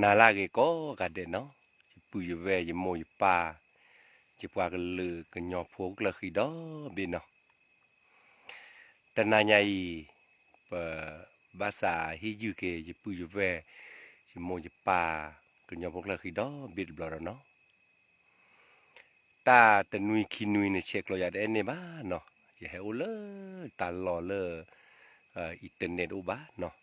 နၤလၢအဂ့ၤကိးဂၤဒဲးနီၤ, ယပုၢ်ယဝဲၢ် ယမိၢ်ယပၢ်, ယပှၤကလုာ်ကညီဖိကျၢၢ်ဃံဒီဘ့ၣ်နီၤ. တနၤညါအံၤ ပဘၣ်သးဟ့ၣ်ယုၢ်က့ၤ ယပုၢ်ယဝဲၢ် ယမိၢ်ယပၢ် ကညီဖိကျၢၢ်ဃံဒီဘ့ၣ်တဘျီဒီးနီၤ. တၢ်တနွံခံနွံန့ၣ် ဆဲးကျိးယၤတအဲၣ်န့ၢ်ဘၣ်နီၤ, ယဟဲအိၣ်လၢတၢ်လီၢ်လၢ internet တအိၣ်ဘၣ်နီၤ.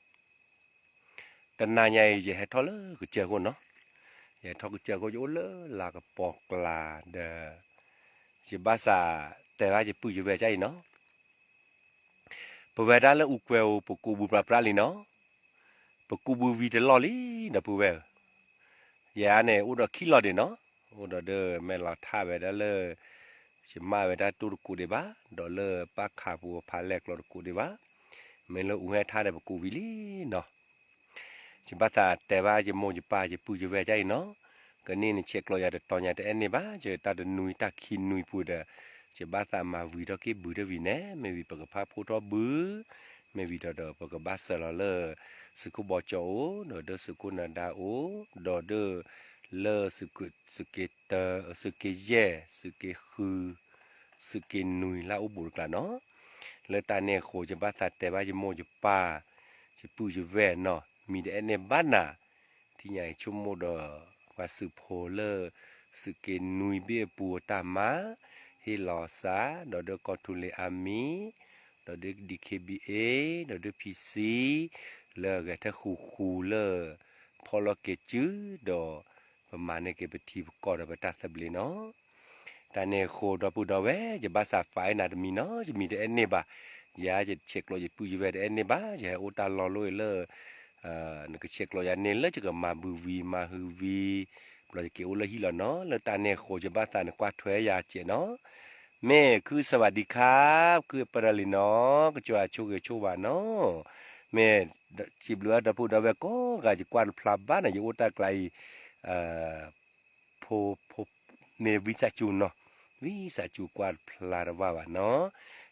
တနၤညါအံၤ ယဟဲထီၣ်လၢကစၢၢ်ခိၣ်နီၤ, ယဟဲထီၣ်ကစၢၢ်ခိၣ် ယအိၣ်လၢလၤကပီၤကျါဒီး ယဘၣ်သးတဲဘၣ်ယပုၢ်ယဝဲၢ်ကအံၤနီၤ. ပဝဲဒၣ်လၢအူကွဲၤဧိၤ ပကူးဘုပြးပြးလံနီၤ, ပကူးဘုဝံၤတလီၢ်လံဒီးပုၢ်ဝဲၢ်ဧၢ, ယၤန့ၣ်အိၣ်ဒီးခံလီၢ်ဒံးနီၤ, အိၣ်ဒီးဒ် မဲၢ်လီၤထၣ်ဝဲဒၣ်လၢ ယမၣ်ဝဲဒၣ်တိၢ်တကူးဒံးဘၣ်, ဒီးလၢပၣ်ခးပူၤဖးလဲၢ်ကျိးတကူးဒံးဘၣ်, မ့ၢ်လၢအူဟဲထါဒီးပကူးဝံၤလံနီၤ. ယဘၣ်သးတဲဘၣ်ယမိၢ်ယပၢ်ယပုၢ်ယဝဲၢ်ကအံၤနီၤ, ကန့ၢ်နဆဲးကျိးယၤတတီၤညါတအဲၣ်န့ၢ်ဘၣ်, ယတၢ်တနွံတၢ်ခံနွံပူၤဒီး ယဘၣ်သးမၤဝံၤထီၣ်က့ၤဘုတဝံၤန့ၣ် မ့ၢ်ဝံၤပကဖးဖှိၣ်ထီၣ်ဘု, မ့ၢ်ဝံၤဒီးဒီးပကဘၣ်စၢၤလီၤလၢ သုးခိၣ်ဘီကၠီအိၣ်, ဒီးဒ်သုးခိၣ်နၤဒါအိၣ်, ဒီးဒ် လၢ သုးက့တၢ, သုးက့ယဲၢ်, သုးက့ဃု, သုးက့နွံလၢအအိၣ်ဘူးတကျါနီၤ. လၢတၢ်န့ၣ်အဃိ ယဘၣ်သးတဲဘၣ်ယမိၢ်ယပၢ်, ယပုၢ်ယဝဲၢ်နီၤ, မံၤတအဲၣ်န့ၢ်ဘၣ်နၤ, ထံၣ်ညါအံၤဆိကမိၣ်ဒီး ပှၤသုးဖိလၢ သုးက့နွံဘ့ၣ်အပူၤအတၢ်မၤ, ဟ့ၣ်လီၤစၢ်, ဒီးဒ်ကီၢ်သူလ့ၤအါမံၤ, ဒီးဒ် DKBA, ဒီးဒ် PC, လၢအဂဲၤထၢၣ်ဃူဃူလၢ ဖီၣ်လိာ်က့ၤစု, ဒီးပမၤန့ၢ်က့ၤပထံပကီၢ်ဒီးပတၢ်သဘျ့နီၤ. တၢ်န့ၣ်အဃိ ဒီပုၢ်ဒီဝဲၢ် ယဘၣ်သးဖးအနၤတမံၤနီၤ, ယမံၤတအဲၣ်န့ၢ်ဘၣ်, ယၤယဆဲးကျိးယပုၢ်ယဝဲၢ်တအဲၣ်န့ၢ်ဘၣ်, ယဟဲအိၣ်တၢ်လီၢ်လီၤအံၤလၢ နကဆဲးကျိးယၤန့ၣ်လၢယကမၤဘုဝံၤမၤဟုဝံၤ, ဘျီယက့ၤအိၣ်လၢဟံၣ်လီၤနီၤ, လၢတၢ်န့ၣ်အဃိ ယဘၣ်သးနကွၢ်ထွဲယၤစဲးနီၤ. မ့ၢ်ခုစဝၤဒံခါ, ခုပရၢလံနီၤ, ကစၢ်ဆိၣ်ဂ့ၤဆိၣ်ဝါနီၤ, မ့ၢ် စံးဘျုးအဒီပုၢ်ဒီဝဲၢ်ကိးဂၤ ယကွၢ်တဖျါဘၣ်နီၤ, ယအိၣ်တၢ်ကျါအံၤ ဖိ ဖိ မ့ၢ်ဝံသးစူၤနီၤ, ဝံသးစူၤကွၢ်တဖျါတဝၢ်ဘၣ်နီၤ,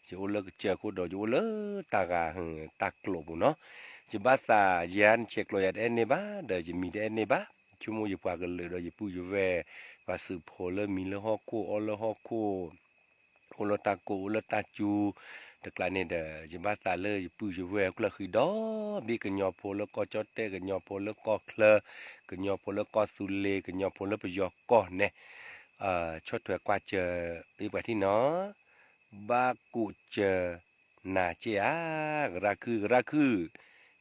ယအိၣ်လၢကစၢၢ်ခိၣ်ဒီး ယအိၣ်လၢတၢ်ဂၤဟုၣ်တၢ်ကျိးပူၤနီၤ, ယဘၣ်သးယၤနဆဲးကျိးယၤတအဲၣ်န့ၢ်ဘၣ်, ဒီးယမံၤတအဲၣ်န့ၢ်ဘၣ်, ဆိကမိၣ်ယပှၤကလုာ်ဒီးယပုၢ်ယဝဲၢ်, ပှၤသုးဖိလၢမံလၢဟီၣ်ခိၣ်အီၣ်လၢဟီၣ်ခိၣ် အိၣ်လၢတၢ်ကိၢ်အိၣ်လၢတၢ်စူၤ, တကျါန့ၣ်ဒီး ယဘၣ်သးလၢယပုၢ်ယဝဲၢ်ကျၢၢ်ဃံဒီဘ့ၣ် ကညီဖိလၢကီၢ်ကၠီၣ်တဲၣ်, ကညီဖိလၢကီၢ်ချၢ, ကညီဖိလၢကီၢ်သူလ့ၤ, ကညီဖိလၢပယီၤကီၢ်န့ၣ်, ဆီၣ်ထွဲကွၢ်စၢၤ အ့ၣ်ပှၤထံၣ်နီၤ, ဘၣ်ကိးစၢၤနၤက့ဧါ, ကရၣ်ခုၣ် ကရၣ်ခုၣ်,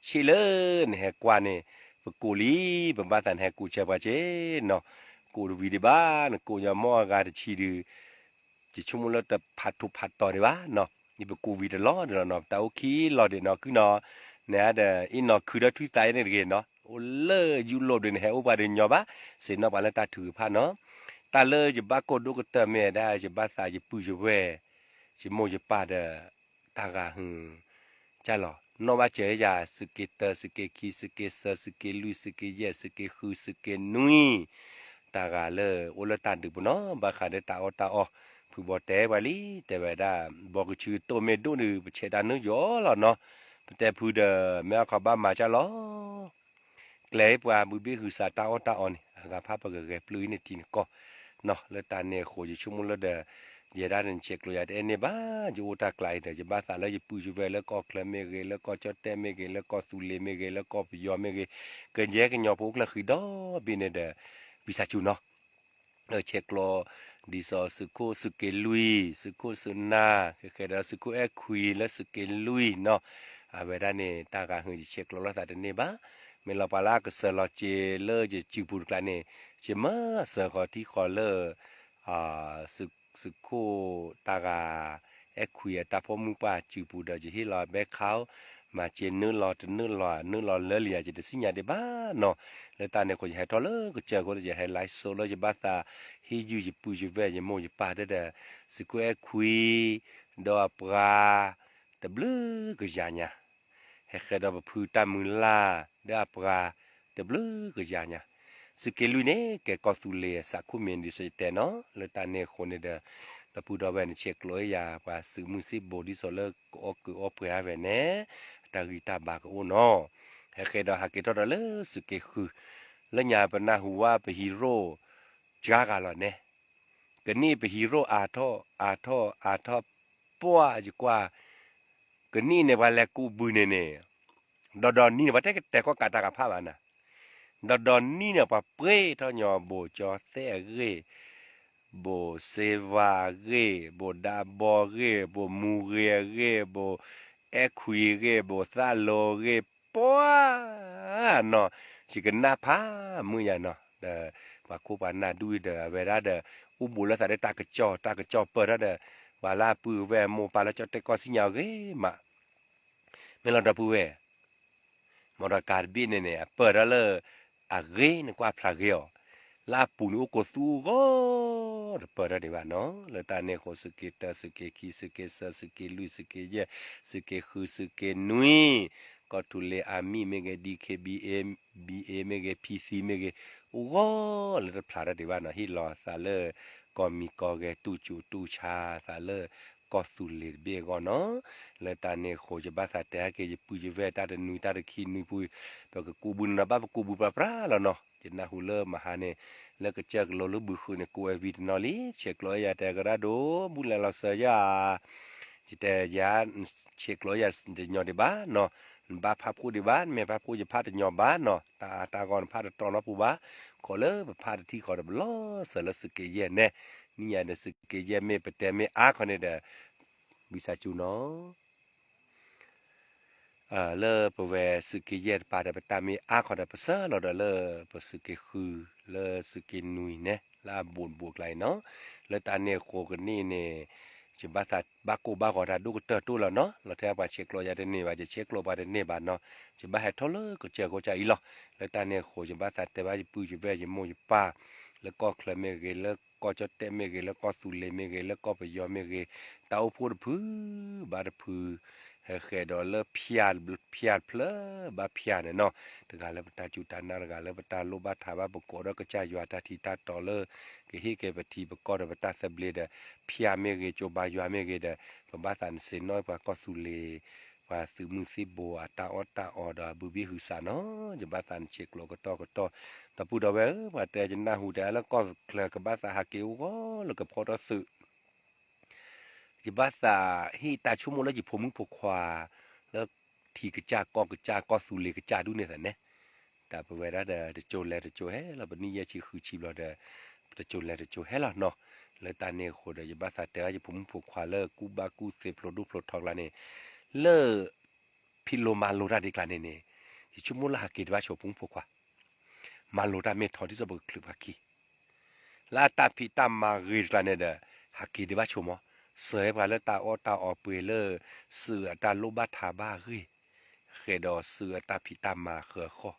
ဆ့ၣ်လၢနဟဲကွၢ်န့ၣ် ပကိးလံ, ပဘၣ်သးနဟဲကိးစၢၤပှၤက့နီၤ, ကိးတဝံၤဒံးဘၣ်, နကိးညီမီၢ်အဂၤတဆံဒုး ယဆိကမိၣ်လၢတဖးထီဖးတီၤဒံးဘၣ်နီၤ, ယပကိးဝံၤတလီၢ်ဒံးလီၤနီၤ, တၢ်အိၣ်ခံလီၤဒံးနီၤ, ခုနီၤ, နဟဲဒီး အ့ၣ်နီၤခုဒီးထွံၣ်သးအံၤန့ၣ်တဂ့ၤနီၤ, အိၣ်လၢယူလိးဒုး နဟဲအိၣ်ပှၤဒုးညီဘၣ်, ဆ့ၣ်နီၤပှၤလၢတၢ်ထုကဖၣ်နီၤ, တၢ်လၢယဘၣ်ကိၢ်ဒိၣ်ကတၢၢ်မ့ၢ်ဝဲဒၣ် ယဘၣ်သးယပုၢ်ယဝဲၢ်, ယမိၢ်ယပၢ်ဒီး တၢ်ဂၤဟုၣ် ကၢ်လီၤ, နီၣ်ဘၣ်စၢၤယၤ သုးက့တၢ, သုးက့ခံ, သုးက့သၢ, သုးက့လွံၢ်, သုးက့ယဲၢ်, သုးက့ဃု, သုးက့နွံ, တၢ်ဂၤလၢအိၣ်လၢတၢ်ဒုးပူၤနီၤ, ဘၣ်ဃးဒီးတၢ်အီၣ်တၢ်အီ, ဖုဘီတဲပှၤလံ, တဲဝဲဒၣ် ဘီကဆူတအိၣ်မ့ၢ်ဒိၣ်ဒုး ပဆဲးတၢ်နုာ်ယီၤလီၤနီၤ, ပတဲဖုဒီး မ့ၢ်အခီဘၣ်မၤကၢ်လီၤ ကျဲပှၤဘုဘ့ၣ်ဟုးစးတၢ်အီၣ်တၢ်အီန့ၣ် အဂၤဖးပကဂဲၤပျုၢ်အံၤန့ၣ်ထံနကီၢ်နီၤ, လၢတၢ်န့ၣ်အဃိ ယဆိကမိၣ်လၢဒီး ယဲဒၣ်နဆဲးကျိးယၤတအဲၣ်န့ၢ်ဘၣ်, ယအိၣ်တၢ်ကျါအံၤဒီး ယဘၣ်သးလၢယပုၢ်ယဝဲၢ်လၢကီၢ်ချၢမ့ၢ်ဂ့ၤ, လၢကီၢ်ကၠီၣ်တဲၣ်မ့ၢ်ဂ့ၤ, လၢကီၢ်သူလ့ၤမ့ၢ်ဂ့ၤ, လၢကီၢ်ပယီၤမ့ၢ်ဂ့ၤ, ကယဲၢ်ကညီဖိအိၣ်ကျၢၢ်ဃံဒီဘ့ၣ်န့ၣ်ဒီး ဝံသးစူၤနီၤ ဆဲးကျိး ဒ်သိးသုးခိၣ်သုးက့လွံၢ်, သုးခိၣ်သုးနၢ်, ဃဲဃဲဒီးသုးခိၣ်အဲၣ်ခွံလၢသုးက့လွံၢ်နီၤ, အဝဲဒၣ်န့ၣ် တၢ်ဂၤဟုၣ်ယဆဲးကျိးလိာ်သးတန့ၢ်ဘၣ်, မ့ၢ်လီၤပှၤလၢအကစၢၤလီၤစ့ၤလၢယစုပူၤတကျါန့ၣ်, ယမၤစၢၤဃီၤထံဃီၤလၢ သုးခိၣ်တၢ်ဂၤ အဲၣ်ခွံအတၢ်ဖိမုၣ်ပှၢ်စုပူၤဒီး ယဟ့ၣ်လီၤဘဲခါ, မၤစ့ၤနုာ်လီၤတနုာ်လီၤ နုာ်လီၤလၢလံယၤ ယတသ့ၣ်ညါဒံးဘၣ်နီၤ, လၢတၢ်န့ၣ်အဃိ ယဟဲထီၣ်လၢကစၢၢ်အဃိ ယဟဲ live show လၢယဘၣ်သး ဟ့ၣ်ယုၢ်ယပုၢ်ယဝဲၢ်ယမိၢ်ယပၢ်ဒီး သုးခိၣ်အဲၣ်ခွံ ဒီးအပှၤ တဘျုးကယၤညါ ဟဲဃဲဒီးပဖုတၢ်မုၢ်လၢ် ဒီးအပှၤ တဘျုးကယၤညါ, သုးက့လွံၢ်န့ၣ် ကဲကီၢ်သူလ့ၤအစးခိၣ်မ့ၢ်ဒ်သိးယတဲနီၤ, လၢတၢ်န့ၣ်အဃိန့ၣ်ဒီး ဒီပုၢ်ဒီဝဲၢ်နဆဲးကျိးယၤ ပှၤသုးမုၢ်သံၣ်ဘိ ဒ်သိးလၢကအီၣ်ကုးအီပှဲၤအါဝဲန့ၣ် အတၢ်ဂံၢ်တၢ်ဘါကအိၣ်နီၤ, ဟဲဃဲဒီးဟးက့ၤထီၣ်ဒီးလၢသုးက့ဃု လၢညါပနၢ်ဟူဝဲပ hero ကါဂၤလီၤန့ၣ်, ကနံၣ်ပ hero အါထီၣ် အါထီၣ် အါထီၣ် ပှၢ်ယကွၢ်, ကနံၣ်န့ၣ်ပှၤလဲၤကူးဘုန့ၣ်န့ၣ်, ဒီးဒီးနံၣ်န့ၣ် ပှၤတဲကတဲာ်ကီၢ်ကးတၢ်ကဖၣ်ဘၣ်နၤ, ဒီးဒီးနံၣ်န့ၣ် ပှၤပှ့ၤထီၣ်ညီ ဘိၣ်ကၠီသဲၣ်အဂ့ၢ်, ဘိၣ်စ့ဝါအဂ့ၢ်, ဘိၣ်ဒးဘီအဂ့ၢ်, ဘိၣ်မူဂ့ၤအဂ့ၢ်, ဘိၣ်အဲၣ်ခွံအဂ့ၢ်, ဘိၣ်သၣ်လိၤအဂ့ၢ်, ပှၤနီၤ, ယကနၣ်ဖးမုာ်ယၤနီၤ, ဒီးပှၤခိၣ်ပှၤနၢ်ဒူၣ်ဒီး အဝဲဒၣ်ဒီး အိၣ်ဘူးလၢသးဒီးတၢ်ကစီၣ် တၢ်ကစီၣ်ပၢၢ်ထီၣ်ဒီး ပှၤလၢအပုၢ်ဝဲၢ်မိၢ်ပၢ်လၢကၠီၣ်တဲၣ်ကီၢ်စံၣ်ညါအဂ့ၤမး, မ့ၢ်လီၤဒီပုၢ်ဝဲၢ် မီၢ်ဒီးကးတဘ့ၣ်န့ၣ်န့ၣ် အပၢၢ်ထီၣ်လၢ အဂ့ၤန့ၣ်ကွၢ်ဖျါဂ့ၤအီၤ, လၢအပူၤန့ၣ်အိၣ်ကိးသူအဂီၢ် တပၢၢ်ထီၣ်ဒံးဘၣ်နီၤ, လၢတၢ်န့ၣ်အဃိ သုးက့တၢ သုးက့ခံ သုးက့သၢ သုးက့လွံၢ် သုးက့ယဲၢ် သုးက့ဃု သုးက့နွံ, ကီၢ်ထူလ့ၤ Army မ့ၢ်ဂ့ၤ D K B A, B A မ့ၢ်ဂ့ၤ P C မ့ၢ်ဂ့ၤ, အိၣ်ဂီၢ်လၢတဖျါထီၣ်ဒံးဘၣ်နီၤ, ဟ့ၣ်လီၤသးလၢ ကီၢ်မံကီၢ်ဂဲၤ တူၢ်ကၠူးတူၢ်ဆါသးလၢ ကီၢ်သူလ့ၤတဘ့ၣ်အဂီၢ်နီၤ, လၢတၢ်န့ၣ်အဃိ ယဘၣ်သးတဲဟဲက့ၤ ယပုၢ်ယဝဲၢ်တၢ်တနွံတၢ်တခံနွံပူၤ, ပကကူးဘုန့ၣ်နီၤ ဘၣ်ပကူးဘုပြးပြးလီၤနီၤ, ယနၢ်ဟူလၢမဟါန့ၣ် လၢကစၢၢ်ကလိလၢဘုဃုာ်န့ၣ် ကိးဝဲဝံၤတနီၤလံ, ဆဲးကျိးယၤတဲကရၢဒိၣ် ဘူၣ်လဲၤလီၤစၢၤယၤ ယတဲယၤ ဆဲးကျိးယၤတညီဒံးဘၣ်နီၤ, နဘၣ်ဖးဖှိၣ်ဒံးဘၣ်, နမ့ၢ်ဖးဖှိၣ်ယဖးတညီဘၣ်နီၤ, တၢ်အါတၢ်ဂီၢ်နဖးတတီနီတပူၤဘၣ်, ခီလၢပဖးတထံၣ်ဃီဒီးပလီၤစၢၤလၢသုးက့ယဲၢ်န့ၣ်, နံၣ်ညါဒီးသုးက့ယဲၢ်မ့ၢ်ပတဲမ့ၢ်အါခီန့ၣ်ဒီး ဝံသးစူၤနီၤ လၢပဝဲသုးက့ယဲၢ်တပၤဒီး ပတၢ်မ့ၢ်အါခီဒီး ပဆၢလီၤဒီးလၢပသုးက့ဃု လၢသုးက့နွံန့ၣ် လၢအဘူးဘူးအကျါအံၤနီၤ, လၢတၢ်န့ၣ်အဃိကနံၣ်န့ၣ် ယဘၣ်သးဘၣ်ကိၢ်ဘၣ်ဂီၤတၢ်ဒိၣ်ကတၢၢ်တိၢ်လီၤနီၤ, လီၤထဲပှၤဆဲးကျိးယၤတန့ၢ်ဘၣ် ယဆဲးကျိးပှၤတန့ၢ်ဘၣ်နီၤ, ယဘၣ်ဟဲထီၣ်လၢကစၢၢ်ခိကစၢၢ်အံၤလီၤ, လၢတၢ်န့ၣ်အဃိ ယဘၣ်သးတဲဘၣ်ယပုၢ်ယဝဲၢ်ယမိၢ်ယပၢ် လၢကီၢ်ချၢမ့ၢ်ဂ့ၤ လၢကီၢ်ကၠီၣ်တဲၣ်မ့ၢ်ဂ့ၤ လၢကီၢ်သူလ့ၤမ့ၢ်ဂ့ၤ လၢကီၢ်ပယီၤမ့ၢ်ဂ့ၤ, တၢ်အိၣ်ဖှိၣ်တဖု ဘၣ်တဖု ဟဲဃဲးဒီးလၢဖၠၣ်ဖျၢၣ်ဘၣ်ဖၠၣ်န့ၣ်နီၤ, တဂၤလၢပတၢ်စူၢ်တၢ်နာ် တဂၤလၢပတၢ်လိၣ်ဘၣ်ထးဘၣ် ပကိးဒီးကစၢ်ယွၤတၢ်ထံတၢ်တီၤလၢ ကဟ့ၣ်က့ၤပထံပကီၢ်ဒီးပတၢ်သဘျ့ဒီး ဖၠၣ်မ့ၢ်ဂ့ၤ ကၠိဘါယွၤမ့ၢ်ဂ့ၤဒီး ပဘၣ်သးနဆ့ၣ်နီၤပှၤကီၢ်သူလ့ၤ ပှၤသုးမုၢ်သံၣ်ဘိ အတၢ်အီၣ်တၢ်အီဒီးအဘုဘ့ၣ်ဟုးစးနီၤ, ယဘၣ်သးနဆဲးကျိးကတီၢ်ကတီၢ်, ဒီပုၢ်ဒီဝဲၢ်ဧၢ ပှၤတဲယနၢ်ဟူတဲလၢကီၢ်ချၢကဘၣ်သးဟးက့ၤအိၣ်ဂီၢ်လၢကဖီထီၣ်သုး ယဘၣ်သးဟ့ၣ်တၢ်ဆိကမိၣ်လၢယဖိမုၣ်ဖိခွါ လၢထံကစၢ်ကီၢ်ကစၢ်ကီၢ်သူလ့ၤကစၢ်ဒူၣ်န့ၣ်သးန့ၣ်, တၢ်ပဝဲဒၣ်ဒီးတကၠိလဲၤတကၠိဟဲလီၤ ပနံၣ်ယဲၢ်ဆံဃုဆံဘျီဒီး တကၠိလဲၤတကၠိဟဲလီၤနီၤ, လၢတၢ်န့ၣ်အဃိဒီး ယဘၣ်သးတဲဘၣ်ယဖိမုၣ်ဖိခွါလၢကူၣ်ဘၣ်ကူၣ်သ့ဖျိဒိၣ်ဖျိထီကျါန့ၣ်, လၢ ဖံးလိမၤလိတၢ်ဒ်ကျါန့ၣ်န့ၣ်, ယဆိကမိၣ်လၢဟးက့ၤဒံးဘၣ်ဆိးဖိမုၣ်ဖိခွါ, မၤလိတၢ်မ့ၢ်ထီဒ်သိးပကချုးပှၤခံ လၢအတၢ်ဖံးတၢ်မၤဂ့ၤတကျါန့ၣ်ဒီး ဟးက့ၤဒံးဘၣ်ဆိးမး, စၢၤပှၤလၢတၢ်အီၣ်တၢ်အီပှ့ၤလၢ သုးအတၢ်လိၣ်ဘၣ်ထးဘၣ်အဂ့ၢ်, ဃဲးဒီးသုးအတၢ်ဖံးတၢ်မၤဃၢၤဃီ,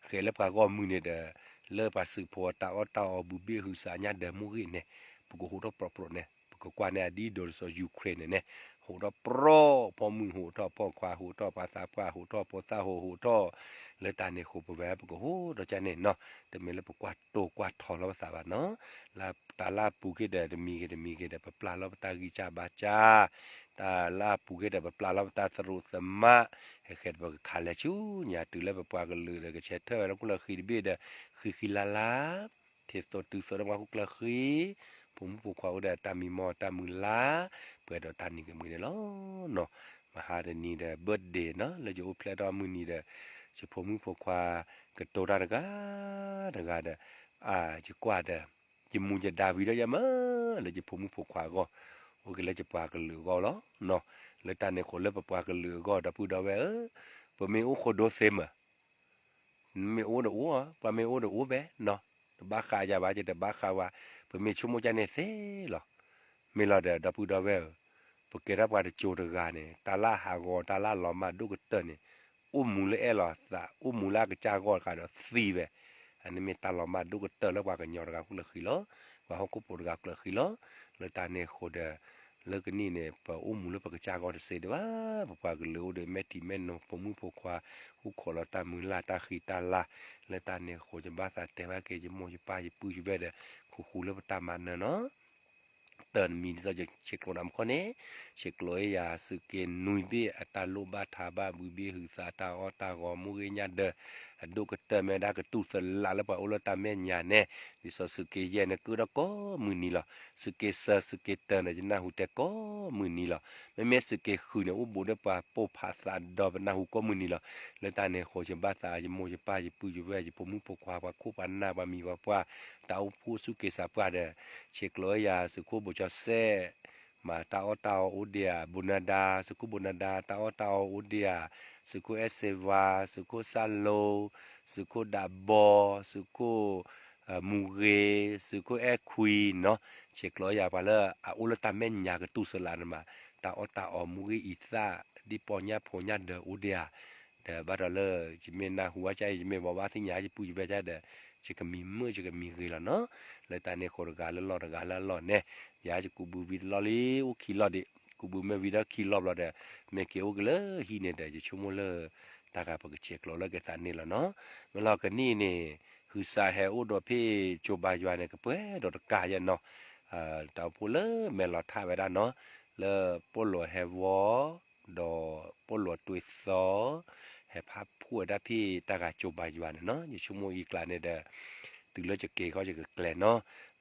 ဃဲးလၢပှၤဂီၢ်မုၢ်န့ၣ်ဒီး လၢပှၤသုးဖိအတၢ်အီၣ်တၢ်အီဘုဘ့ၣ်ဟုးစးညါဒၢးမူဂ့ၢ်န့ၣ် ပကဟူးထီၣ်ပြီပြီန့ၣ် ပကကွၢ်န့ၣ်အဒ်ဒိးလၢစီၤ Ukraine န့ၣ်န့ၣ်, ဟူးထီၣ်ပြီ, ဖိမုၣ်ဟူးထီၣ် ဖိခွါဟူးထီၣ် ပှၤသးပှၢ်ဟူးထီၣ် ဖိသၣ်ဟူးဟူးထီၣ်, လၢတၢ်န့ၣ်အဃိပဝဲပကဟူးထီၣ်ကန့ၣ်နီၤ, တမ့ၢ်လၢပကွၢ်တိာ်ကွၢ်ထီလီၤပသးဘၣ်နီၤ, လၢတၢ်လၢအပူၤက့ၤဒီးတမံၤဂ့ၤတမံၤဂ့ၤဒီး ပပျၢ်လီၤပတၢ်ဂံၢ်စၢ်ဘါစၢ်, တၢ်လၢအပူၤက့ၤဒီး ပပျၢ်လီၤပတၢ်သရူးသမါ, ဟဲဃဲးဒီးပကခးလဲၤဆူညါတုၤလၢပပှၤကလုာ်ဒီး ကဆဲးထၢၣ်ဝဲလၢခိၣ်လၢဃံတဘ့ၣ်ဒီး ဃံဃံလၤလၤ ထံၣ်သိးတုၤသိးဒီးပှၤခိၣ်ကျၢၢ်ဃံ, ဖိမုၣ်ဖိခွါအိၣ်ဒီးတၢ်မံမီၢ်တၢ်မုၢ်လၢ်, ပှဲၤဒီးတၢ်နံၤကမှံန့ၣ်လီၤနီၤ, မဟါတနံၤဒီး birthday နီၤ လၢယအိၣ်ဖျဲၣ်ထီၣ်မုၢ်နံၤဒီး ယဖိမုၣ်ဖိခွါ ကတိၤတၢ်တဂၤတဂၤဒီး အါ ယကွၢ်ဒီး ယမူယဒါဝံၤဒီးယမၢ လၢယဖိမုၣ်ဖိခွါအဂီၢ်, အိၣ်က့ၤလၢယပှၤကလုာ်အဂီၢ်လီၤနီၤ, လၢတၢ်န့ၣ်အဃိလၢပပှၤကလုာ်အဂီၢ် ဒီပုၢ်ဒီဝဲၢ်ဧၢ, ပမ့ၢ်အိၣ်ဃိဒိသ့မး မ့ၢ်အိၣ်ဒီးအိၣ်, ပှၤမ့ၢ်အိၣ်ဒီးအိၣ်ဖဲနီၤ, တဘၣ်ဃးယၤဘၣ် ယတဘၣ်ဃးဝဲ, ပမ့ၢ်ဆိကမိၣ်ဒ်န့ၣ်သ့လီၤ. မ့ၢ်လီၤဒီး ဒီပုၢ်ဒီဝဲၢ်ဧၢ, ပကဲထီၣ်ပှၤတကၠိတဂၤန့ၣ် တၢ်လၢဟးဂီၤ တၢ်လၢလီၤမၢ်ဒိၣ်ကတၢၢ်န့ၣ်, အိၣ်မူလၢအဲၣ်လီၤသး အိၣ်မူလၢအကစၢ်ဂီၢ်တဂၤဒီးသံဝဲ, အန့ၣ်မ့ၢ်တၢ်လီၤမၢ်ဒိၣ်ကတၢၢ်လၢပှၤကညီတဂၤခိၣ်လၢဃံလီၤ, ပှၤဟီၣ်ခိၣ်ဖိတဂၤကျၢၤဃံလီၤ. လၢတၢ်န့ၣ်အဃိဒီး လၢကနံၣ်န့ၣ် ပအိၣ်မူလၢပကစၢ်ဂီၢ်တစ့ဒံးဘၣ်, ပပှၤကလုာ်အိၣ်ဒီးမဲာ်ထံမဲာ်နိ ဖိမုၣ်ဖိခွါ အိၣ်ခိးလီၤတၢ်မုၢ်လၢ်တၢ်ဃံတၢ်လၤ, လၢတၢ်န့ၣ်အဃိ ယဘၣ်သးတဲဘၣ်က့ၤ ယမိၢ်ယပၢ်ယပုၢ်ယဝဲၢ်ဒီး ဃူဃူလၢပတၢ်မၤနၢၤနီၤ တၢ်တမံၤဒ်သိးယဆဲးကျိးနၤမူခီန့ၣ်, ဆဲးကျိးယၤသုးက့နွံဘ့ၣ်အတၢ်လိၣ်ဘၣ်ထးဘၣ် ဘုဘ့ၣ်ဟုးသး တၢ်အီၣ်တၢ်ဂီၤ မူဂ့ၢ်ညၣ်ဒၢး, အဒိၣ်ကတၢၢ်မ့ၢ်ဝဲဒၣ်ကတူၢ်သလးလၢပှၤအိၣ်လၢတၢ်မဲာ်ညါန့ၣ်, ဒ်သိးသုးက့ယဲၢ်န့ၣ် ကၢၣ်ဒီးကိးမုၢ်နံၤလီၤ. သုးက့စၢ သုးက့တၢန့ၣ် ယနၢ်ဟူတဲကိးမုၢ်နံၤလီၤ. မ့မ့ၢ်သုးက့ဃုန့ၣ် အိၣ်ဘူးဒီးပှၤပိာ်ဖးသးဒီးပနၢ်ဟူကိးမုၢ်နံၤလီၤ. လၢတၢ်န့ၣ်အဃိ ယဘၣ်သးယမိၢ်ယပၢ်ယပုၢ်ယဝဲၢ် ယဖိမုၣ်ဖိခွါ ပှၤခိၣ်ပှၤနၢ် ပှၤမံၤပှၤပှၢ် တၢ်အိၣ်ဖှိၣ်ဆူၣ်က့ၤစးပှၢ်ဒီး ဆဲးကျိးယၤ သုးခိၣ်ဘိၣ်ကၠီစဲၣ် မၤတၢ်အီၣ်တၢ်အီအိၣ်ဒံးဧါ, ဘိၣ်နၤဒါ သုးခိၣ်ဘိၣ်နၤဒါ တၢ်အီၣ်တၢ်အီအိၣ်ဒံးဧါ, သုးခိၣ်အဲၣ်စ့ဝါ သုးခိၣ်စၢ်လိ, သုးခိၣ်ဒးဘီ, သုးခိၣ် မူဂ့ၤ, သုးခိၣ်အဲၣ်ခွံနီၤ, ဆဲးကျိးယၤပှၤလၢအအိၣ်လၢတၢ်မဲာ်ညါကတူၢ်သလးန့ၣ်မး, တၢ်အီၣ်တၢ်အီမူဂ့ၢ်အံၤသၣ် ဒ်ပီညၣ်ဖိညၣ်ဒၢးအိၣ်ဒံးဧါ, ဒီးဘၣ်ဒီးလၢ ယမ့ၢ်နၢ်ဟူဝဲကါအံၤ ယမ့ၢ်ဘိးဘၣ်သ့ၣ်ညါယပုၢ်ယဝဲၢ်ကါဒီး ယကမံၤမုာ်ယကမံၤဂ့ၤလီၤနီၤ. လၢတၢ်န့ၣ်အဃိတဂၤလၢလီၢ်တဂၤလၢအလီၢ်န့ၣ်, ယၤယကူးဘုးဝံၤတလီၢ်လံ အိၣ်ခံလီၢ်ဒံး, ကူးဘုးမ့ၢ်ဝံၤဒီးခံလီၢ်ဘျီဒီး မ့ၢ်က့ၤအိၣ်က့ၤလၢဟံၣ်န့ၣ်ဒီး ယဆိကမိၣ်လၢ တၢ်ဂၤပကဆဲးကျိးလၢကသးန့ၣ်လီၤနီၤ. မ့ၢ်လီၤကနံၣ်အံၤန့ၣ် ဟုးစးဟဲအိၣ်ဒီးဖဲကၠိဘါယွၤန့ၣ် ကပှဲၤဒီးတကးယဲနီၤ, တၢ်အိၣ်ဖှိၣ်လၢမဲာ်လီၤထးဝဲဒၣ်နီၤ, လၢပိၣ်လိာ်ဟဲဝီ ဒီးပိၣ်လိာ်တွ့သီ ဟဲဖးဖှိၣ်ဝဲဒၣ်ဖဲတၢ်ဂၤကၠိဘါယွၤန့ၣ်နီၤ. ယဆိကမိၣ်အံၤကျါန့ၣ်ဒီး တုၤလၢယက့ၤခီယကကျဲၤနီၤ,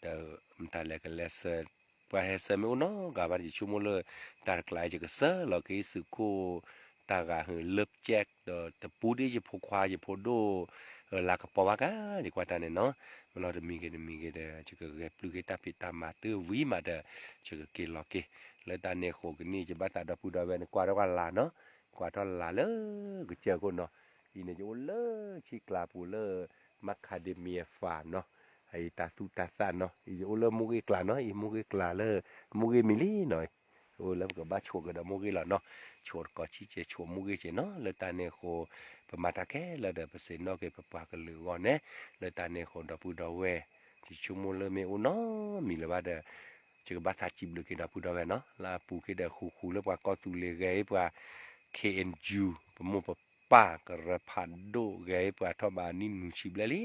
ဒီးမတၤလဲၣ်ကလဲၤဆၢ ပှၤဟဲဆၢမ့ၢ်အိၣ်နီတဂၤဘၣ်ဒီး ယဆိကမိၣ်လၢ တၢ်တကျါအံၤယကစၢလီၤက့ၤသုးခိၣ် တၢ်ဂၤဟုးလၢပကဲး ဒီးတပူၤဒ်ယဖိခွါယဖိဒိၣ် လၤကပီၤဘၣ်ကါ ယကွၢ်တၢ်န့ၣ်နီၤ. မ့ၢ်လီၤတမံၤဂ့ၤတမံၤဂ့ၤဒီး ယကဂဲၤပျုၢ်က့ၤတၢ်ဖံးတၢ်မၤတဝံၤမးဒီး ယကက့ၤလီၤက့ၤ လၢတၢ်န့ၣ်အဃိကနံၣ် ယဘၣ်သးဒီပုၢ်ဒီဝဲၢ်န့ၣ် ကွၢ်ထီၣ်ကွၢ်လၤနီၤ, ကွၢ်ထီၣ်လၤလၢကစၢၢ်ခိၣ်နီၤ. အံၤန့ၣ် ယအိၣ်လၢဆံၣ်ကျါပူၤလၢ Macadamia Farm နီၤ, အံၤတၢ်သူတၢ်သၣ်နီၤ, အံၤယအိၣ်လၢမိၢ်ဂ့ၢ်ကျါနီၤ, အံၤမိၢ်ဂ့ၢ်ကျါလၢ မိၢ်ဂ့ၢ်မံၤလံနီၤ, အိၣ်လၢပကဘၣ်ဆိးကဒီးမိၢ်ဂ့ၢ်လီၤနီၤ, ဆိးတကိးဆံၣ်ကဲး ဆိးမိၢ်ဂ့ၢ်ကဲးနီၤ. လၢတၢ်န့ၣ်အဃိ ပမၤတၢ်ခဲလၢာ်ဒီး ပဆ့ၣ်နီၤက့ၤပပှၤကလုာ်အဂီၢ်န့ၣ်, လၢတၢ်န့ၣ်အဃိဒီပုၢ်ဒီဝဲၢ် ယဆိကမိၣ်လၢမ့ၢ်အိၣ်နီတမံၤလၢၤဘၣ်ဒီး ယကဘၣ်သးစံးဘျုးက့ၤဒီပုၢ်ဒီဝဲၢ်နီၤ, လၢအပူၤက့ၤဒီးဃူဃူလၢပှၤကီၢ်သူလ့ၤဂဲၤအံၤပှၤ K N U ပမိၢ်ပပၢ်ကရၢဖးဒိၣ်ဂဲၤအံၤပှၤထီၣ်ဘးနံၣ်နွံဆံဘျဲၣ်လံ,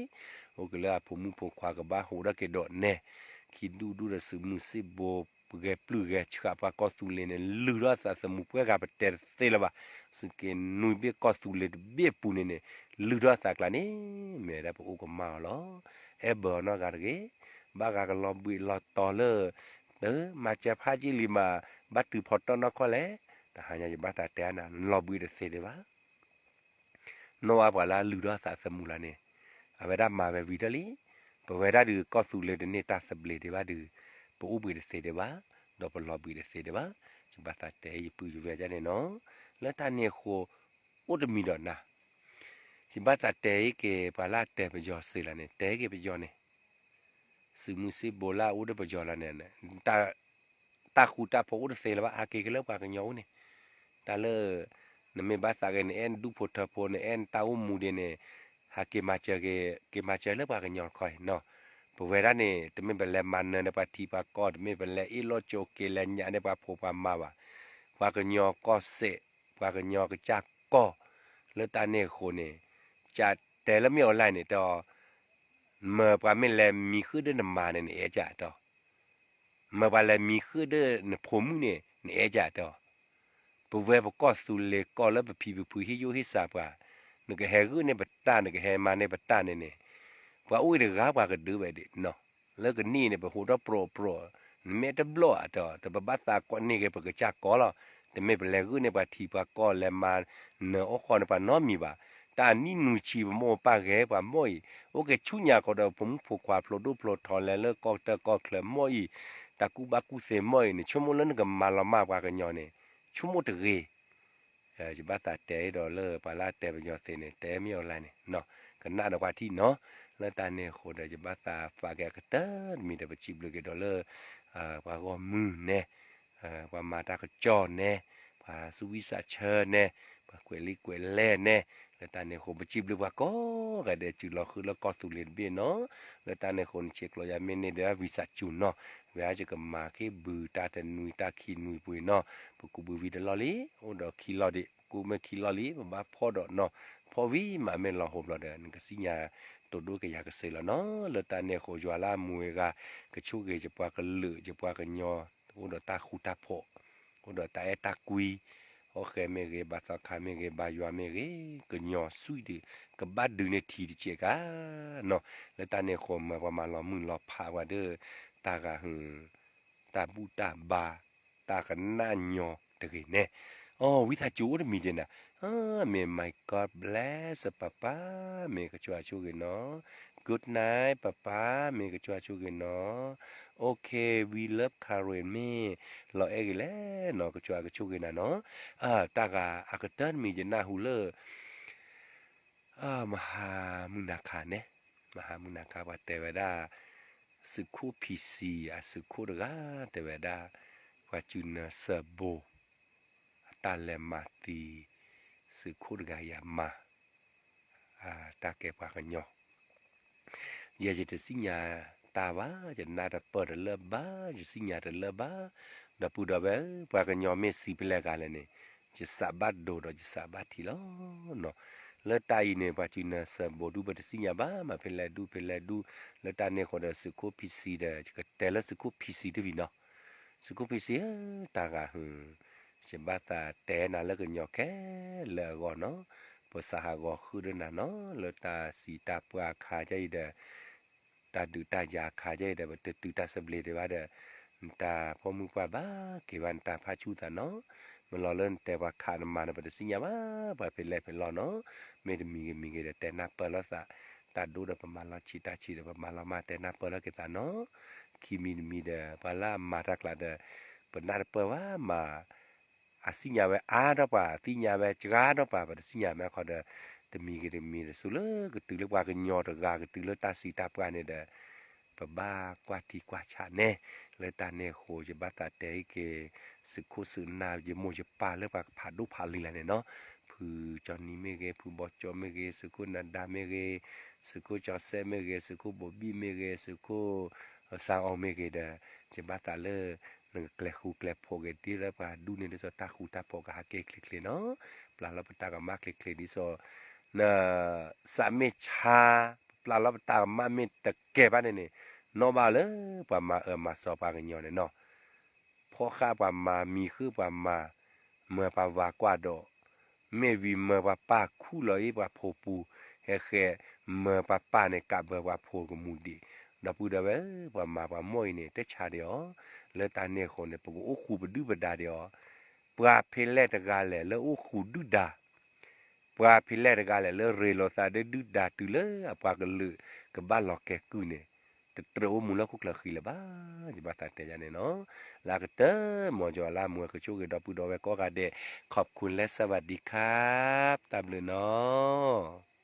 အိၣ်က့ၤလၢအဖိမုၣ်ဖိခွါကဘၣ်ဟူးထီၣ်က့ၤဒီးနဲ ခံဒူၣ်ဒူၣ်ဒီးသုးမုၢ်စံၣ်ဘိ ပဂဲၤပျုၢ်ဂဲၤဆှးပှၤကီၢ်သူလ့ၤန့ၣ် လုၢ်ထီၣ်အသးသမူပှဲၤဂၤပတဲတသ့လၢၤဘၣ်, သုးက့နွံဘ့ၣ်ကီၢ်သူလ့ၤတဘ့ၣ်အပူၤန့ၣ်န့ၣ် လုၢ်ထီၣ်အသးကျါန့ၣ် မ့ၢ်ဝဲဒၣ်ပအိၣ်ကမၣ်အီၤလီၤ. အဲၣ်ဘၢအီၤနီတဂၤတဂ့ၤ, ဘၣ်ဂၤကလီၤဘှံးလီၤတီၤလၢ မၤစၢၤဖးက့လံမး, ဘၣ်တုၤဖီတီၢ်နီၢ်ခီၣ်လဲၣ်, တဟါညါယဘၣ်သးတဲနၤ နလီၤဘှံးတသ့ဒံးဘၣ် နီၢ်ဝါပှၤလၢအလုၢ်ထီၣ်အသးသမူလၢ်န့ၣ် အဝဲဒၣ်မၤဝဲဝံၤထီၣ်လံ. ပဝဲဒၣ်ဒုးကီၢ်သူလ့ၤတန့ၢ်တၢ်သဘျ့ဒံးဘၣ်ဒုး ပအိၣ်ဘှံးတသ့ဒံးဘၣ်, ဒီးပလီၤဘှံးတသ့ဒံးဘၣ်. ယဘၣ်သးတဲယပုၢ်ယဝဲၢ်ဒ်န့ၣ်နီၤ. လၢတၢ်န့ၣ်အဃိ အိၣ်တမံၤဒီးနၤ ယဘၣ်သးတဲက့ၤပှၤလၢအတဲပယီၤစ့လၢ်န့ၣ် တဲက့ၤပယီၤန့ၣ် သုးမုၢ်စံၣ်ဘိလၢအအိၣ်ဒီးပယီၤလၢ်န့ၣ် တၢ်ဃူတၢ်ဖိးအိၣ်တသ့လၢၤဘၣ် ဟးက့ၤက့ၤလၢပှၤကညီအိၣ်န့ၣ်, တၢ်လၢ နမ့ၢ်ဘၣ်သးဂ့ၤ နအဲၣ်နဒူၣ်ဖိထၢဖိ နအဲၣ်နတၢ်အိၣ်မူဒ်န့ၣ် ဟးက့ၤမၤစၢၤက့ၤ က့ၤမၤစၢၤလၢပှၤကညီတခီအံၤနီၤ. ပဝဲဒၣ်န့ၣ် တမ့ၢ်ပလဲၤမၤနၢၤန့ၢ်ပှၤထံပှၤကီၢ် တမ့ၢ်ပလဲၤအ့ၣ်လိာ်ကၠိက့ၤလဲၤညၣ်န့ၢ်ပှၤဖိပှၤမါဘၣ်. ပှၤကညီကီၢ်စဲၣ် ပှၤကညီကစၢ်ကီၢ် လၢတၢ်န့ၣ်အဃိန့ၣ် ကတဲလၢမ့ၢ်အီၤလဲၣ်န့ၣ် တဲအီၤ မၢပှၤမ့ၢ်လဲၤမံဃုာ်ဒီးနမါန့ၣ် နအဲၣ်ကတဲအီၤ မၢပှၤလဲၤမံဃုာ်ဒီးနဖိမုၣ်န့ၣ် နအဲၣ်ကတဲအီၤ. ပဝဲပကီၢ်သူလ့ၤကီၢ်လၢပဖံပဖုဟ့ၣ်ယိၣ်ဟ့ၣ်စးပှၤ, နကဟဲဂုာ်န့ၢ်ပတၢ် နကဟဲမၤန့ၢ်ပတၢ်န့ၣ်န့ၣ်, ပှၤအိၣ်ဝဲတဂၤပှၤကဒုးဝဲဒၣ်နီၤ. လၢကနံၣ်အံၤန့ၣ် ပဟူးထီၣ်ပြီပြီ, နမ့ၢ်တဘျီဧါတဲအီၤ, တပဘၣ်သးကွၢ်န့ၢ်က့ၤပကစၢ်ကီၢ်လီၤ. တမ့ၢ်ပလဲၤဂုာ်န့ၢ်ပှၤထံပှၤကီၢ် လဲၤမၤနၢၤအိၣ်ဃီန့ၢ်ပှၤနီတမံၤဘၣ်. တၢ်နံၣ်နွံဆံပမိၢ်ပပၢ်ဂဲၤပှၤမိၢ်အံၤ, အိၣ်က့ၤဆူညါကီးဒီးဖိမုၣ်ဖိခွါဖျိဒိၣ်ဖျိထီလဲၤလၢကီၢ်တၢ်ကီၢ်ချၢမိၢ်အံၤ, တၢ်ကူၣ်ဘၣ်ကူၣ်သ့မိၢ်အံၤ, နဆိကမိၣ်လၢနကမၤလီၤမၢ်ပှၤကညီန့ၣ် ဆိကမိၣ်တဂ့ၤ. ယဘၣ်သးတဲဒီးလၢပှၤလၢအတဲပယီၤသ့န့ၣ် တဲမ့ၢ်အီၤလဲၣ်န့ၣ် ကနၣ်ဒီးပှၤထံၣ်နီၤ. လၢတၢ်န့ၣ်အဃိဒီး ယဘၣ်သးသးက့ၤအကတၢၢ်တမံၤဒီး ပစံးဘျုးက့ၤဒီးလၢ ပှၤဂီၢ်မုၢ်န့ၣ် ပှၤမၤတၢ်ကစီၣ်န့ၣ် ပှၤသူၣ်ဝံၣ်စးဆၢန့ၣ် ပှၤကွဲးလံာ်ကွဲးလဲၢ်န့ၣ် လၢတၢ်န့ၣ်အဃိ ပစံးဘျုးပှၤကိးဂၤဒဲး စုလီၤဃုာ်လၢကီၢ်သူလ့ၤတဘ့ၣ်နီၤ. လၢတၢ်န့ၣ်အဃိ နဆဲးကျိးယၤမ့ၢ်န့ၢ်ဒီး ဝံသးစူၤနီၤ ဝဲယကမၤက့ၤဘုတၢ်တနွံတၢ်ခံနွံပှ့ၤနီၤ. ပကူးဘုဝံၤတလီၢ်လံ အိၣ်ဒီးခံလီၢ်ဒံး ကူးမ့ၢ်ခံလီၢ်လံ ပဘၣ်ဖီၣ်ဒီးနီၤ ဖီၣ်ဝံၤမးမ့ၢ်လီၤဟိဘျီဒီး နကသ့ၣ်ညါတိဒိၣ်ကယၤကစ့လီၤနီၤ. လၢတၢ်န့ၣ်အဃိ ယွၤလၢအမူဝဲဂၤ ကဆိၣ်ဂ့ၤယပှၤကလုာ် ယပှၤကညီ အိၣ်ဒီးတၢ်ဃူတၢ်ဖိး အိၣ်ဒီးတၢ်အဲၣ်တၢ်ကွံ ဘါဃဲမ့ၢ်ဂ့ၤ, ဘါသီခါမ့ၢ်ဂ့ၤ, ဘါယွၤမ့ၢ်ဂ့ၤ, ကညီစုဒီး ကဘၣ်ဒုးန့ၢ်ထံတစဲးကါနီၤ. လၢတၢ်န့ၣ်အဃိ မၤပှၤမၤလီၤမုၢ်လီၤဖးပှၤဒီး တၢ်ဂၤဟုၣ် တၢ်ဘူၣ်တၢ်ဘါ တၢ်ကနၣ်ညီတဂ့ၤန့ၣ်. အိ ဝံသးစူၤအိၣ်တမံၤဒ်နၤ, မ့ၢ် my God bless ပၢ်ပၢ်, မ့ၢ်ကစၢ်ဆိၣ်ဂ့ၤနီၤ. Good night ပၢ်ပၢ်, မ့ၢ်ကစၢ်ဆိၣ်ဂ့ၤနီၤ. Okay, we love Karen မ့ၢ်လီၤအဲၣ်ဂ့ၤလဲၣ်နီၤ, ကစၢ်ကဆိၣ်ဂ့ၤနၤနီၤ. တၢ်ဂၤအကတၢၢ်တမံၤယနၢ်ဟူလၢ မဟါမုၢ်နၤခါန့ၣ်, မဟါမုၢ်နၤခါပှၤတဲဝဲဒၣ် သုးခိၣ် ဖံစံ အသုးခိၣ်တဂၤတဲဝဲဒၣ် ပှၤစူၤနၢၤစၢၤဘိ အတၢ်လဲၤမၤသံ သုးခိၣ်တဂၤအံၤအမါ တၢ်ကဲပှၤကညီ ယဲယတသ့ၣ်ညါတၢ်ဘၣ်, ယနၢ်တပၢၢ်တလၢာ်ဘၣ်, ယသ့ၣ်ညါတလၢာ်ဘၣ်, ဒီပုၢ်ဒီဝဲၢ်ဧၢ, ပှၤကညီမ့ၢ်သံဖဲလဲၣ်ဂၤလဲၣ်န့ၣ် ယသးဘၣ်ဒိဒီးယသးဘၣ်ထံးလီၤနီၤ. လၢတၢ်အံၤန့ၣ် ပှၤစူၤနၢၤစၢၤဘိဒူၣ် ပတသ့ၣ်ညါဘၣ် မ့ၢ်ဖဲလဲၣ်ဒူၣ်ဖဲလဲၣ်ဒူၣ်, လၢတၢ်န့ၣ်အဃိဒီး သုးခိၣ် ဖံစံ ဒီး ယကတဲလၢသုးခိၣ် ဖံစံ တဝံၤနီၤ. သုးခိၣ် ဖံစံဧၢ, တၢ်ဂၤဟုၣ် ယဘၣ်သးတဲနၤလၢကညီခဲလၢာ်အဂီၢ်နီၤ, ပသးဟးဂီၤဃုာ်ဒီးနၤနီၤ, လၢတၢ်စံးတၢ်ပှၢ်အခါကဲအံၤဒီး တၢ်ဒုးတၢ်ယၤအခါကဲအံၤဒီး ပတတုၤတၢ်သဘျ့ဒံးဘၣ်ဒီး နတၢ်ပိာ်မုၣ်ပှၢ်ဘၣ်က့ၤဘၣ် နတၢ်ဖးဆူၣ်သးနီၤ. မ့ၢ်လီၤလၢနတဲပှၤခးနမၤန့ၣ် ပတသ့ၣ်ညါဘၣ် ပှၤဖဲလဲၣ်ဖဲလဲၣ်နီၤ. မ့ၢ်တမံၤဂ့ၤမံၤဂ့ၤဒီး တဲနၢ်ပၢၢ်လိာ်သး, တၢ်ဒိၣ်ဒီးပမၤလီၤဆံး တၢ်ဆံးဒီးပမၤလီၤမၢ် တဲနၢ်ပၢၢ်လိာ်က့ၤသးနီၤ. ခံမံၤတမံၤဒီး ပှၤလၢအမၤတၢ်ကျါဒီး ပနၢ်တပၢၢ်ဘၣ်မး အသ့ၣ်ညါဝဲအါဒီးပှၤ အသ့ၣ်ညါဝဲစှၤဒီးပှၤ ပတသ့ၣ်ညါမ့ၢ်ခီဒီး တမံၤဂ့ၤတမံၤဒီး ဆိလၢကတုၤလၢပှၤကညီတဂၤ ကတုၤလၢတၢ်စံးတၢ်ပှၢ်န့ၣ်ဒီး ပဘၣ်ကွၢ်ထံကွၢ်ဆးန့ၣ်. လၢတၢ်န့ၣ်အဃိ ယဘၣ်သးတဲအံၤက့ၤ သုးခိၣ်သုးနၢ် ယမိၢ်ယပၢ်လၢပှၤဖးဒိၣ်ဖးလံၤလၢ်န့ၣ်နီၤ, ဖုကၠီနံၤမ့ၢ်ဂ့ၤ, ဖုဘီကၠီမ့ၢ်ဂ့ၤ, သုးခိၣ်နၤဒါမ့ၢ်ဂ့ၤ, သုးခိၣ်ကၠီစဲမ့ၢ်ဂ့ၤ, သုးခိၣ်ဘိဘံၣ်မ့ၢ်ဂ့ၤ, သုးခိၣ်သးအီမ့ၢ်ဂ့ၤဒီး ယဘၣ်သးလၢ နကကျဲၤဃူကျဲၤဖိးက့ၤ ဒ်လၢပှၤဒူၣ်န့ၣ် ဒ်သိးတၢ်ဃူတၢ်ဖိးကဟးက့ၤချ့ချ့နီၤ. ပျၢ်လီၤပတၢ်ကမၣ်ချ့ချ့ ဒ်သိး နသးမ့ၢ်ဆါ ပျၢ်လီၤပတၢ်ကမၣ်မ့ၢ်တကဲဘၣ်န့ၣ်န့ၣ် နီၣ်ဘၣ်လၢပှၤမၤအၢမၤသီပှၤကညီန့ၣ်နီၤ. ဖီၣ်ဃာ်ပှၤမၤ မံၤဃုပှၤမၤ, မၢပှၤဝၤကွၢ်ဒီး မ့ၢ်ဝံၤမၢပှၤပၢ်ခူၣ်လီၤအံၤပှၤဖိပူၤ, ဟဲဃဲ မၢပှၤပၢ်န့ၣ် ကးဘၢပှၤဖိကမူဒံး, ဒီပုၢ်ဒီဝဲၢ်ဧၢ, ပှၤမၤပှၤမိၢ်အံၤန့ၣ် တဆါဒံးအီၤ, လၢတၢ်န့ၣ်အဃိန့ၣ် ပကအိၣ်ဃူပဒုၣ်ပဒါဒံးအီၤ, ပှၤဖဲလဲၣ်တဂၤလဲၣ်လၢအိၣ်ဃူဒုၣ်ဒါ ပှၤဖဲလဲၣ်တဂၤလဲၣ်လၢရ့လိာ်သးဒီးဒုၣ်ဒါတုၤလၢအပှၤကလုာ်ကဘၣ်လီၤကဲကုၢ်န့ၣ်, တတြၢၤအိၣ်မူလၢဟီၣ်ခိၣ်ချၢဃံလၢၤဘၣ်, ယဘၣ်သးတဲယၤန့ၣ်နီၤ. လၢအကတၢၢ် မ်ယွၤလၢအမူကဆိၣ်ဂ့ၤဒီပုၢ်ဒီဝဲၢ်ကိးဂၤဒဲး, ขอบคุณ และ สวัสดีครับ တၢ်ဘျုးနီၤ.